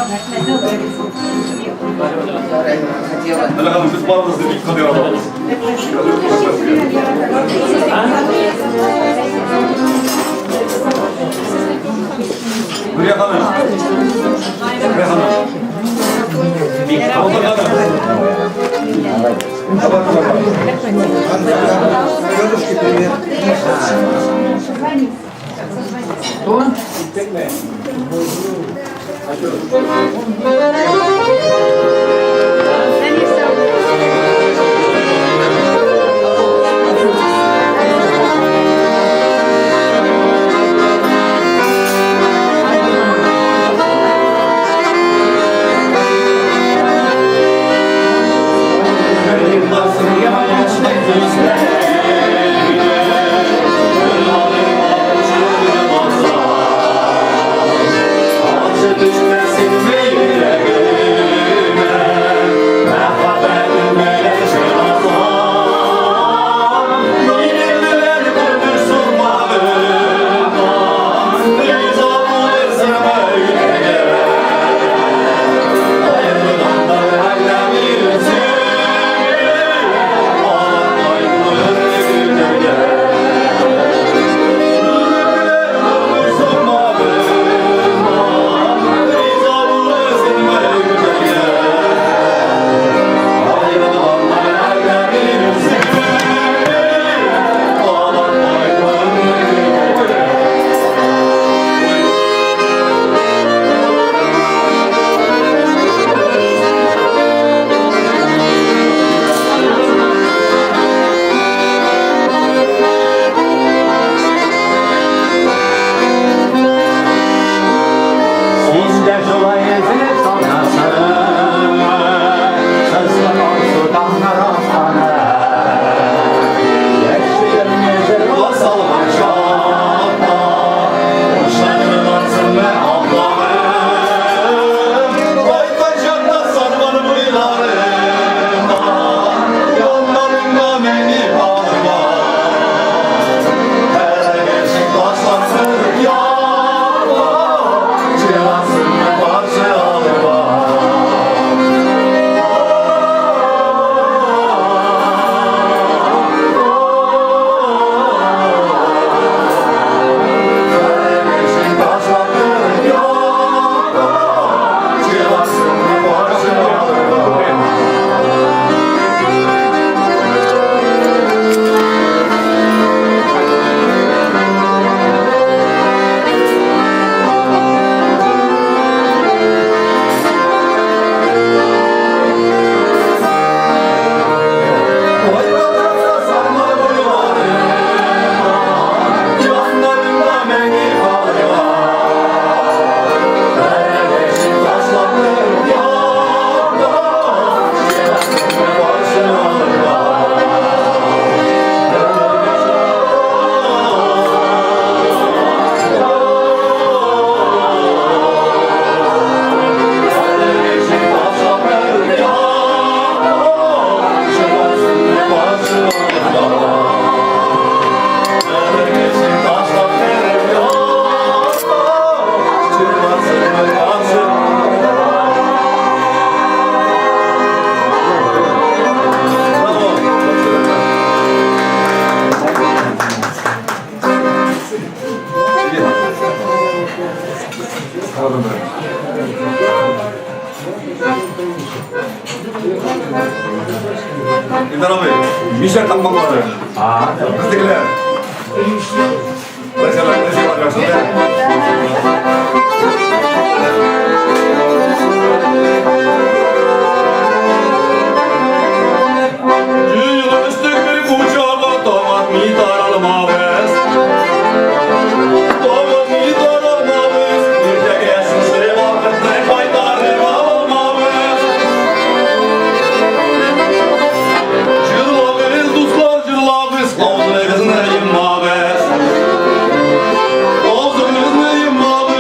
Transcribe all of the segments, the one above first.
Менә ханым, без барыбыз да бик каты яратабыз. Нурия ханым. Нурия ханым. Рамазан ханым. Давай, давай, давай. Тетушке привет. Илдар абый, Мишәр такмаклары. Безнекеләр. Нәрсәләр, нәрсәләр яхшы да? Җыелыштык бер кучага, таң атмый таралмабыз. Таң атмый таралмабыз. Иртәгә шушы вакытны кайтарып алмабыз. Җырлагыз, дуслар, җырлагыз, авызыгызны йоммагыз. Авызыгызны йоммагыз.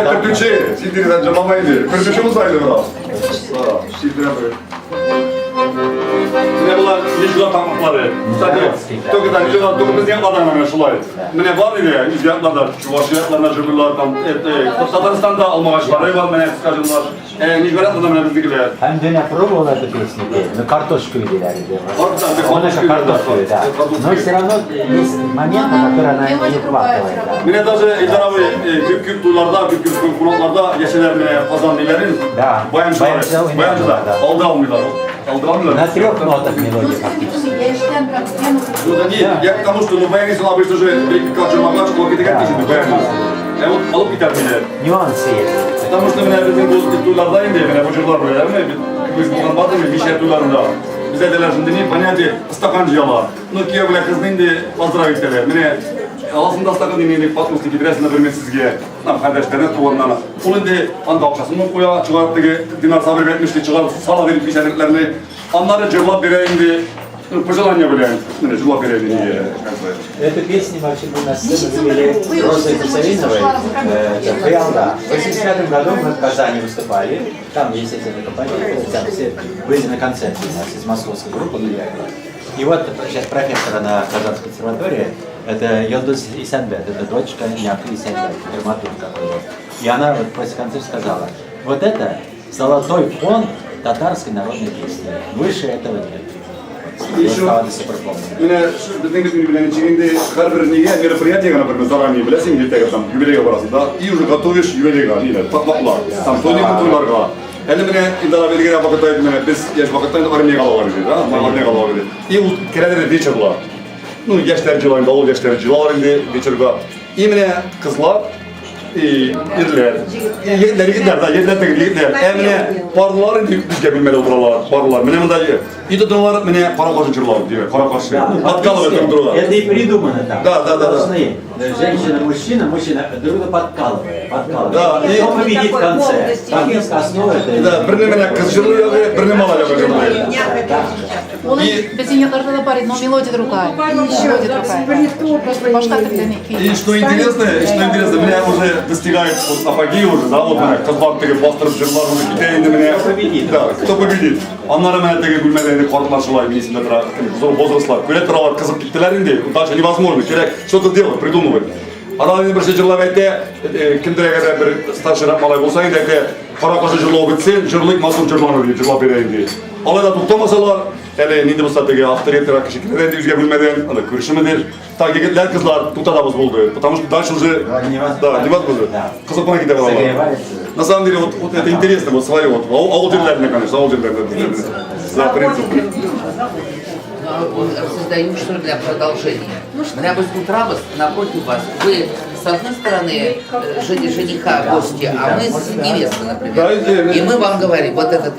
Әгәр төртүче, син тирәдән җырлама инде. Төртүче булса инде бераз. Син бер. Менә болар Нижга тамаклары. Кстати, только да Нижга, только безнең якларда гына шулай. Менә бар иде, үз якларда, Чуваш якларында җырлыйлар, там, Татарстанда алмагачлары бар, менә, скажем, наш. Нижга якларда менә безнекеләр. Һәм Дөнья пробовала эту песню петь, но картошку выделяли. Он еще картошку, да. Но все равно есть моменты, которые она не хватает. Да. Менә даже Илдар абый күп-күп туйларда, күп-күп кунакларда яшәләр менә Казан ниләрен. Да. Баянчылар. Баянчылар. Алда алмыйлар. Алда алмыйлар. На трех нотах мелодия фактически. Ну да нет, я к тому, что ну баянист он обычно же как же могла, что китәгән кеше баянист. Ә вот алып китәр мине. Нюансы есть. Потому что менә безнең бу туйларда инде менә бу җырлар беләме? Без булган бар инде мишәр туйларында. Без әйтәләр шундый ни понятие стакан җыялар. Ну кияү белән кызны инде поздравить итәләр. Менә аласында стакан инде патмосны китерәсең, например, сезгә. Там кардәшләренә, туганнарына. Ул инде анда акчасын куя, чыгарып теге Динар Сабиров әйтмешли, чыгарып сала дип мишәрлекләрне. Аннары җырлап бирә инде. Ну, пожелание белән. Менә җырлап бирә инде. Эту песню вообще мы на сцену вывели Розой Хусаиновой, Хыялда. В 85 году мы в Казани выступали. Там, естественно, композиторы, там все были на концерте у нас из московской группы приехала. И вот сейчас профессора на Казанской консерватории, это Йолдыз Исәнбәт, это дочка Няка Исәнбәт, драматург такой вот. И она вот после концерта сказала, вот это золотой фонд татарской народной песни. Выше этого нет. Еще менә безнең бит белән ничек инде һәрбер нигә мероприятиегә, например, заранее беләсең, иртәгә там юбилейга барасың да, и уже готовишь юбилейга, ниләр, такмаклар, там туйның туйларга. Әле менә Илдар абый элгәре вакытта инде менә без яшь вакытта инде армиягә алалар иде, да, армиягә алалар иде. И ул керәләр вечерлар. Ну, яшьләр җыела инде, авыл яшьләре җыелалар инде вечерга. И менә кызлар, и ирләр, егетләр, егетләр, да, егетләр түгел, егетләр. Ә менә парлар инде безгә бүлмәдә утыралар, парлар. Менә монда и тотыналар, менә кара-каршы җырлар, димәк, кара-каршы. Подкалывают друг друга. Это и придумано так. Да. Должны женщина, мужчина, мужчина друг друга подкалывая, подкалывая. Да, и- Кто победит в конце? Там есть основа. это- Да, берне менә кыз җырлый ягы, берне малай ягы җырлый. Ул И- безнең якларда да бар, но мелодия другая. Мелодия другая. Просто башка төрле И что интересно, меня уже достигает вот апогея уже, да, вот менә кызлар теге бастырып җырлар уже китә инде менә. Кто победит? Да, кто победит? Аннары менә теге бүлмәдә инде картлар шулай мин исемдә тора, зур возрастлар. Күрә торалар, кызып киттеләр инде. Дальше невозможно, кирәк что-то делать, придумывать. Аннары инде берсе җырлап әйтә, кемдер әгәр дә бер старшийрак малай булса инде әйтә, кара-каршы җырлау бетсен, җырлыйк матур җырларны дип җырлап бирә инде. Алай да туктамасалар, әле нинди булса теге авторитетрак кеше килә инде үзгә бүлмәдән, анда күршемедер. Так, егетләр, кызлар, туктатабыз булды. Потому что дальше уже Да, невозможно. Да, невозможно. Да. Кызык кына китә балалар. Согревается. На самом деле, вот, вот это интересно, вот свое, вот, авыл җирләрендә, конечно, авыл җирләрендә. Да, принцип. Создаю что для продолжения. Менә без утырабыз напротив вас. Вы с одной стороны жениха гости, а мы с невесты, например. Да, идея. И мы вам говорим, вот этот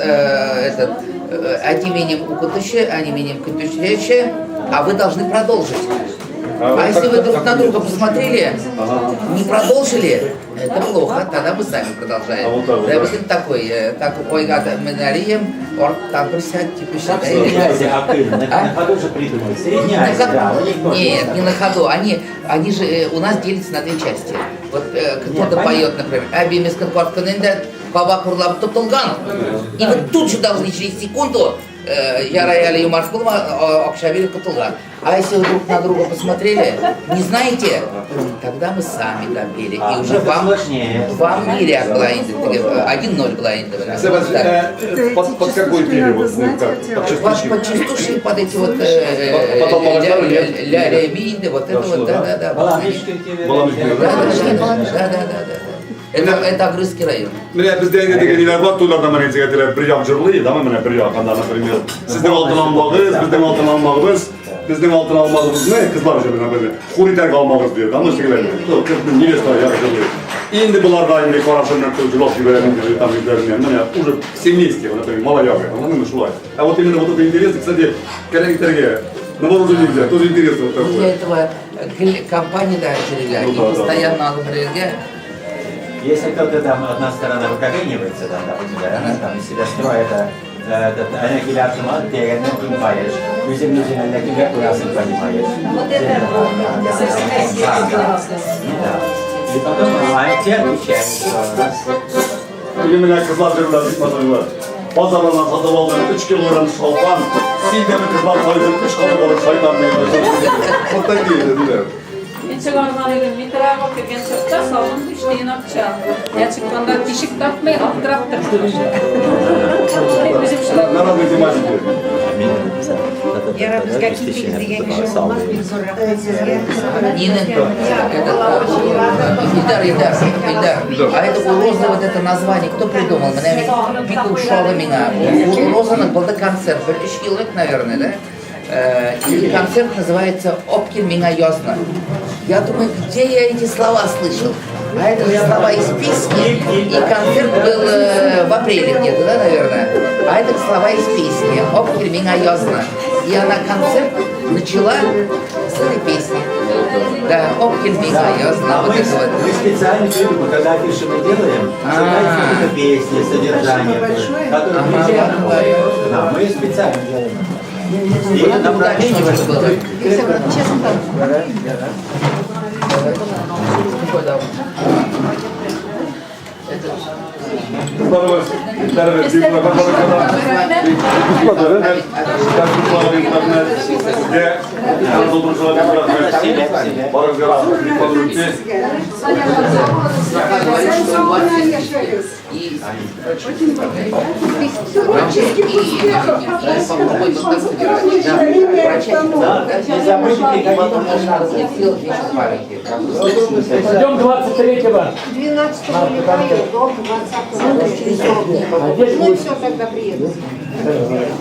әти минем укытучы, әни минем көтүче, а вы должны продолжить. А если вы друг на друга посмотрели, не продолжили, это плохо, тогда мы сами продолжаем. А вот так вот, Да, да. вот такой, так, ой, менарием, там присядь, типа, Как считай, или Средняя Азия активно, А? на ходу же придумали. Средняя На Азия, ходу- да, у них тоже Нет, есть не на ходу. Они же у нас делятся на две части. Вот кто-то понятно. поет, например, «Әби мескен карт көнендә кабак урлап тотылган». И вот тут же должны через секунду ярый әле юмарт булма, акча биреп котылган. А если вы друг на друга посмотрели, не знаете, тогда мы сами допели. А, И уже ну, это вам, сложнее. вам нельзя была 1-0 была инде. Себас, Так. под какой пели? Вот, ну, как? Под Под, частушки? под частушки, под эти вот Под Алмагашар нет? ля ля минды, вот это Да, вот, что, да, да? да, да. Баламишка тебе. Баламишка, Да, да, да? да. Это Агрызский район. Менә бездә инде теге ниләр бар, туйларда менә әйтергә бер як җырлый, да, менә бер як анда, например, сезнең алтын алмагыз, безнең алтын алмагыбыз, безнең алтын алмагыбызны кызлар җырлый, например, хур итәргә алмагыз ди, да, ну тегеләр. Ну, невеста ягы җырлый. Инде болар да инде карашыннан җырлап җибәрә инде там үзләреннән. Менә уже все вместе, например, малай ягы, аңладыңмы шулай. А вот именно вот это интересно, кстати, кәрәк итәргә, на вооружение взять, тоже интересно вот Ну, для такое. этого компания да, Ну, и да, да, постоянно алып Если кто-то там, одна сторона выкоренивается, там, допустим, да, она там из себя строит, этот, әнә килә артыма, дигәннән понимаешь. Үзең үзең әллә кемгә куясың, понимаешь. Вот это Да, да, да, совсем да, да. интересно. Ну да. И потом, а те отвечают, что раз Теге менә кызлар җырлар бик матурлар. Базардан сатып алдым 3 килограмм шалкан, син дә кызлар сойдың 3 каты барып шайтан дигән. Вот такие, диләр. Мин чыгарган идем, метрога кергән чакта салдым 3 тиен акча. Я чыкканда тишек тапмый, аптырап тордым. Үзем шулай На разные тематики. Яра безгә килдегез дигән кеше булмас, бик зур рәхмәт сезгә. Нина, этот, Ильдар, Ильдар, Ильдар, а это у Розы вот это название кто придумал? Менә мин бик ошады миңа. У Розаның булды концерт, бер өч еллык, наверное, да? И концерт называется «Әпкил миңа язны». Я думаю, где я эти слова слышал? А это же слова из песни. И концерт был в апреле где-то, да, наверное? А это слова из песни «Әпкил миңа язны». И она концерт начала с этой песни. Да, «Әпкил миңа язны». А Вот мы, это вот. мы специально придумали, когда афиши мы делаем, собирается какая-то песня, содержание, которое включаем. Да, мы специально делаем. И Вот это направление удачно очень было. Честно так. Какой дам? Это Кызларыбыз, итләребез, бик рәхмәт. Рәхмәт. Сезгә, яныбызда утыручыларга бик рәхмәт. Барыгызга рәхмәт. Бик матур үтте. Говорит, что у вас и попробуй вот так собирать. Да, врача Да, не забудьте приходить потом на можно концерт. сделать вещи маленькие. Ждем 23-го. 12 улетаю, до 20 А здесь Ну и будет все, тогда приеду.